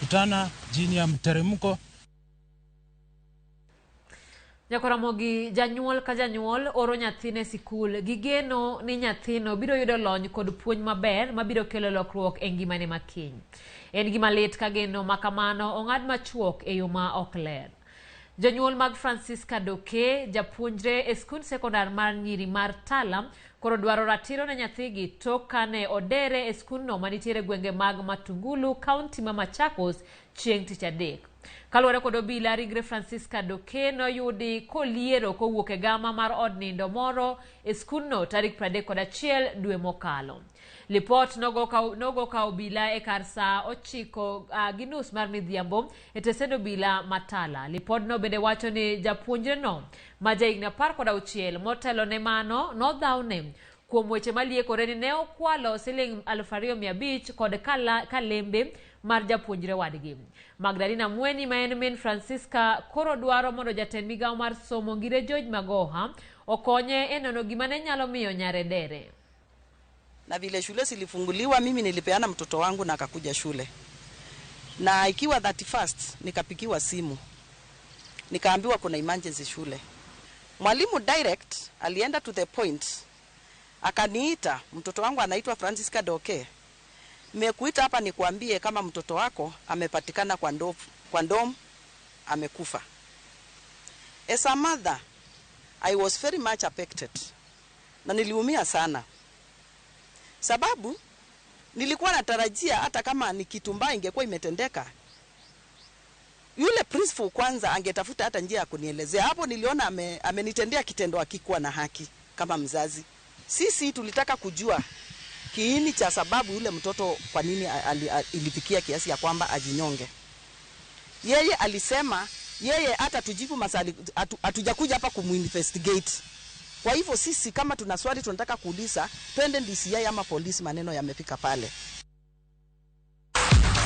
Tumekutana chini ya mteremko. Nyakoramogi janyuol ka janyuol oro nyathine sikul gi geno ni nyathino biro yudo lony kod puonj maber mabiro kelo lokruok e ngimane makiny. En gima lit ka geno ma kamano ong'ad machuok e yo ma ok ler. Jonyuol mag Francisca Doke, japuonjre e skund sekondar mar nyiri mar Tala, koro dwaro ratiro ne nyathigi tok kane odere e skundno manitiere gwenge mag Matungulu, kaunti ma Machakos chieng' tich adek. Kaluwore kod obila, ringre Francisca Doke noyudi koliero kowuok e gama mar od nindo moro e skundno tarik 31 dwe mokalo. Lipot nogo ka obila e kar saa 9 gi nus mar midhiambo e tesend obila ma Tala. Lipodno bende wacho ni japuonjreno ma jahigni 16 motelo ne mano nodhawne kuom weche maliekore ni ne okwalo siling 2500 kod kalembe mar japuonjre wadgi. Magdalena Mweni ma en min Francisca koro dwaro mondo jatend migawo mar somo Ngire George Magoha okonye e nono gima ne nyalo miyo nyare dere. Na vile shule zilifunguliwa, mimi nilipeana mtoto wangu na akakuja shule. Na ikiwa 31st nikapigiwa simu. Nikaambiwa kuna emergency shule. Mwalimu direct alienda to the point. Akaniita, mtoto wangu anaitwa Francisca Doke. Nimekuita hapa nikuambie kama mtoto wako amepatikana kwa ndom amekufa. As a mother, I was very much affected. Na niliumia sana. Sababu nilikuwa natarajia hata kama ni kitu mbaya ingekuwa imetendeka, yule principal kwanza angetafuta hata njia ya kunielezea. Hapo niliona amenitendea kitendo hakikuwa na haki kama mzazi. Sisi tulitaka kujua kiini cha sababu yule mtoto kwa nini ilifikia kiasi ya kwamba ajinyonge. Yeye alisema yeye hata tujibu maswali, hatujakuja hapa kumuinvestigate. Kwa hivyo sisi kama tuna swali tunataka kuuliza, twende DCI ama polisi, maneno yamefika pale.